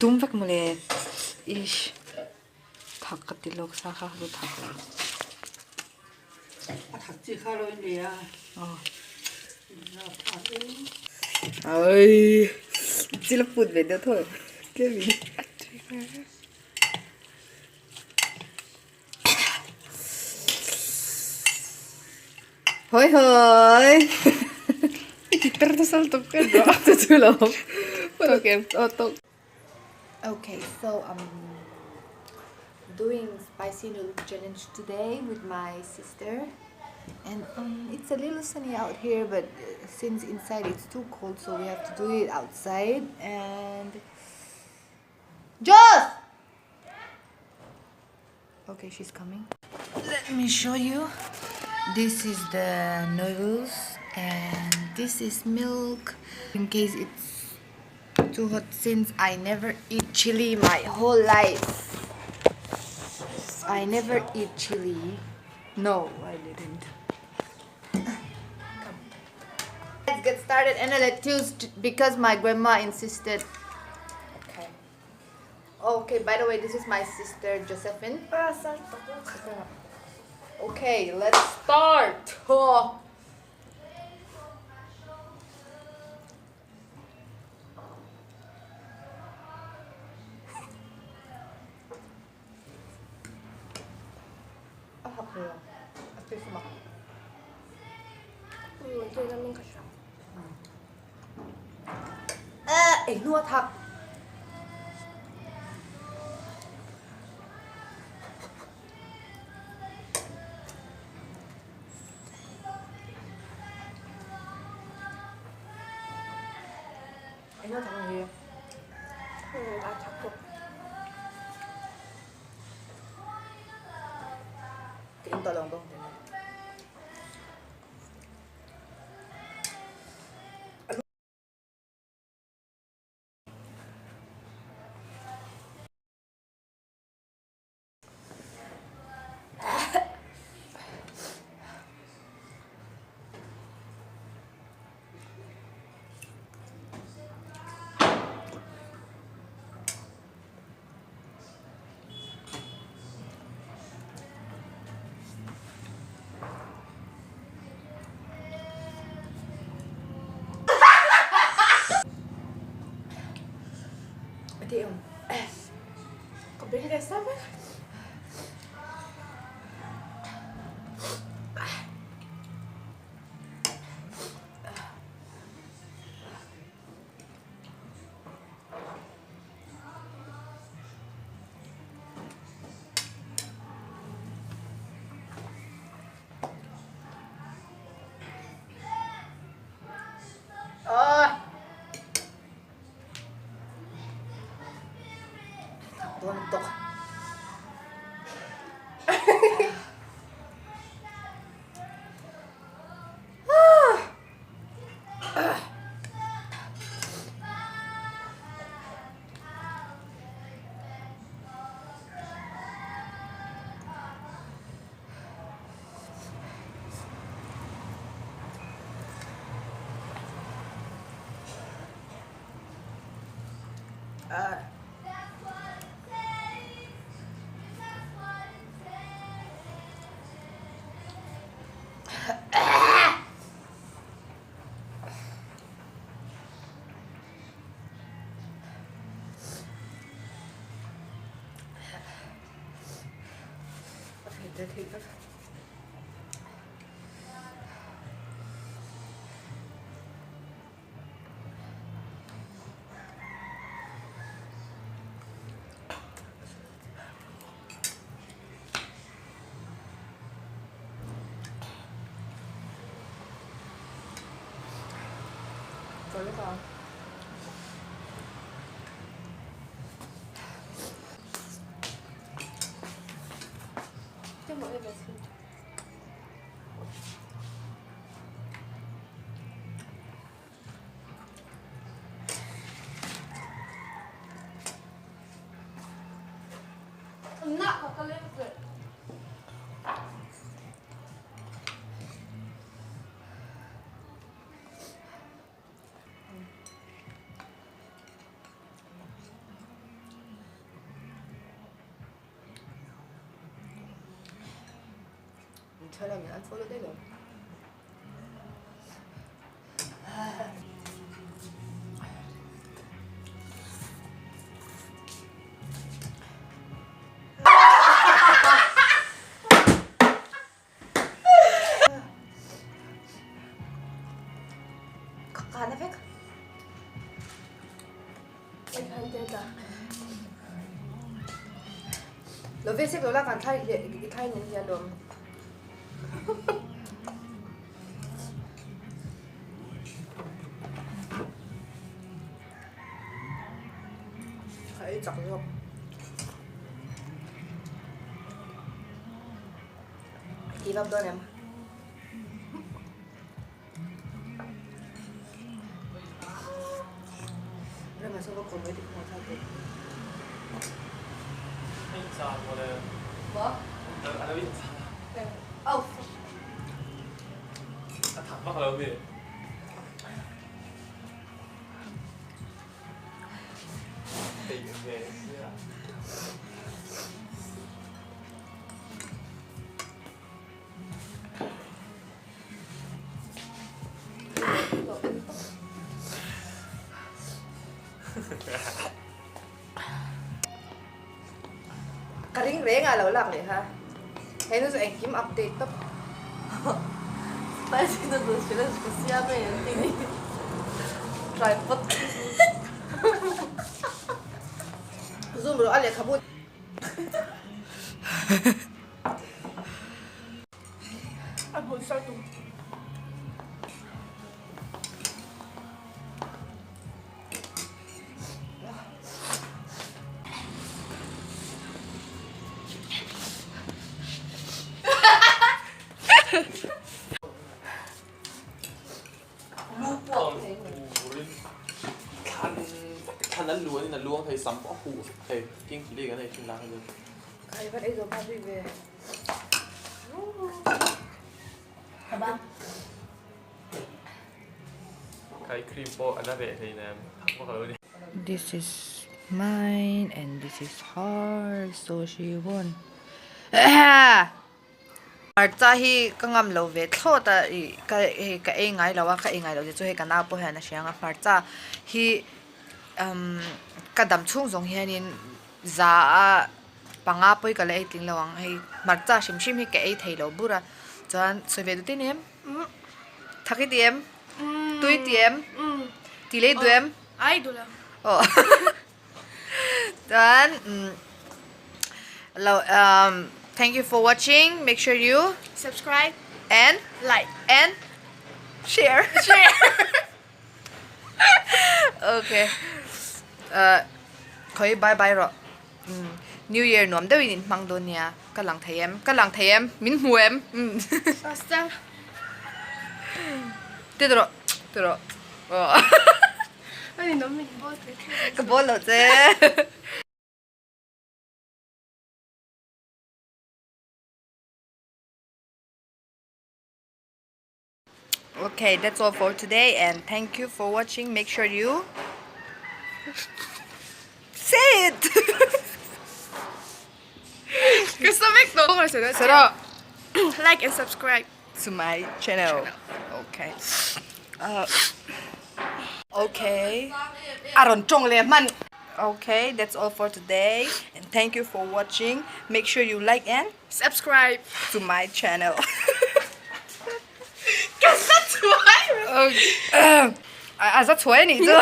Dum vek mawle. Ish. Thak ka ti lawk sa kha chu thak lo. A thak chi kha lo in lei a. Oi. Chil a put ve deuh thaw. Tlem in. Hoi hoi. I ti ter nasal tuk ka duh. Chu chu lo. Tok em. Oh tok. Okay, so I'm doing spicy noodle challenge today with my sister. And um, it's a little sunny out here, but uh, since inside it's too cold, so we have to do it outside. And Joss! Okay, she's coming. Let me show you. This is the noodles and this is milk. In case it's too hot since I never eat chili my whole life. I never eat chili. No, I didn't. Come. Let's get started and let's choose because my grandma insisted. Okay. Okay, by the way, this is my sister Josephine. Okay, let's start. Oh. A hak lo. A tui fum a. Ei hnu a thak. Ei hnu a thak ang hi. A thak tuk. Ka in tawh lo ang bawk. Ka beng ve sa vek. Dawn tawk. Chhara min unfollow daih lo. Ka kana vek. Lo ve sek lo la kan thlai i thlai nen hian lawm. Ka ei chak zawk. Give up dawn em? Rama saw va kawm mai tih ka ngaihthlak tawh. Maw? Oh. Ka ring reng a lo lak leh kha. Henu chu engkim update tawp. Spicy noodles challenge ka siam e an ti ni. Tripod. Zoom rawh a lehkhabu. A hmul sar tum. Thlan an luan in a luang thei sam pawh a huh thei king chili kan ei thin lai kha chu. Kai vat ei zo pa zui ve. Kai cream pawh a la reh hleinem thak vak lo a ni. This is mine and this is hers so she won. Hmarcha hi ka ngam lo ve thlawt a ih ka hei ka ei ngai lo a ka ei ngai lo te chu hei ka nau pawh hian a hria ang a hmarcha hi umm ka dam chhung zawng hianin za a panga pawh hi ka la ei tling lo ang hei hmarcha hrim hrim hi ka ei thei lo bur a chuan sawi ve dutin em thak i ti em tui ti em ti lei duh em aw Chuan lo thank you for watching make sure you subscribe and like and share share okay khawi bye bye rawh new year nuam deuhin in hmang dawn nia ka lang thei em ka lang thei em min hmu em ti rawh ti rawh aw. Ka bawl lo che. Okay, that's all for today and thank you for watching. Make sure you say it. Sara. Like and subscribe to my channel. Okay. Uh, okay. Aron chong le man. Okay, that's all for today and thank you for watching. Make sure you like and subscribe to my channel. Ka za chuai. Okay. A za chuai ni chu.